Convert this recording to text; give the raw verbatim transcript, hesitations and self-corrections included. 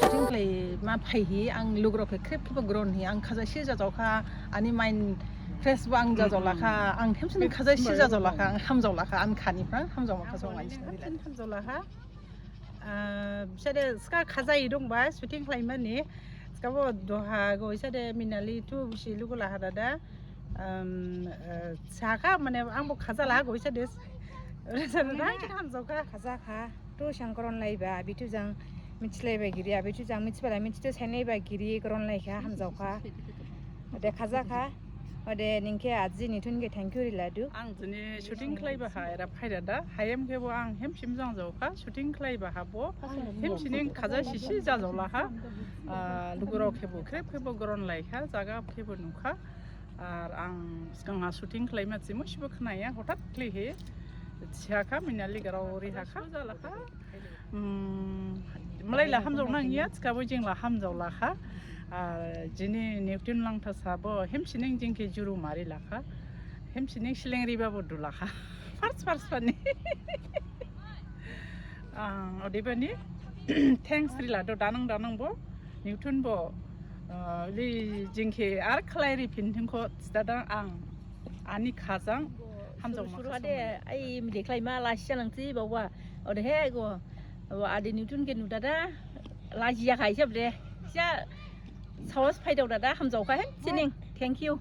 Shooting khlaima phaihi ang lugurao khe khrip khebo gronhi ang khajaisi jajaokha, ani mind fresh bo ang jajaolakha, ang hemsin khajaisi jajaolakha, ang hamjaolakha, ang khanipha hamjaoma khajaoma. Hamjaolakha. Ah, bisade ska khajai dongba shooting khlaimani. Skabo duha go bisade Minali tu bisi lugu laha dada. Um, eh, saka mane angbo khajalaha go bisade. Rasa dada hamjaokha. Khajakha. Tu sang gronlaiba, abitu jang mithilaiba giri, abitu jang mithibala mithide sainaiba giri gronlaikha, hamjaokha. Ode khajakha. Ode ning khe aji Newton khe thank you riladu. Ang jini shooting khlaiba ha era phaidada. Hayam khebo ang hemsin jang jaokha. Shooting khlaiba habo hemsining khajaisisi jajaolaha. Ah, lugurao khebo khrip khebo gronlaikha, jaga khebo nukha. Ar ang sgang ha shooting khlaima jimo sibo khnaya, hothat khlaihi. Siyakha, Minali garao rihakha, jalakha. Hmm, malaila hamjaonang ya, skabo jingla hamjaolakha. Ah, jini Newton Langthasa bo hemsining jing khe juru marilakha. Hemsining sleng ribabo dulakha. First, first bani. Ang odebani thanks riladu danang danang bo. Newton bo, ah, li jing khe ar khlai riphin thingkho stada ang ani khajang hamjaoma suru khajaoma. Ade, ai, mide khlaima lasi jalangsi baoba. Odehe go, abo ade Newton khe nudada, lajiya khai sab de. Siya sahos phaidao dada, hamjaokha hemsining. Thank you.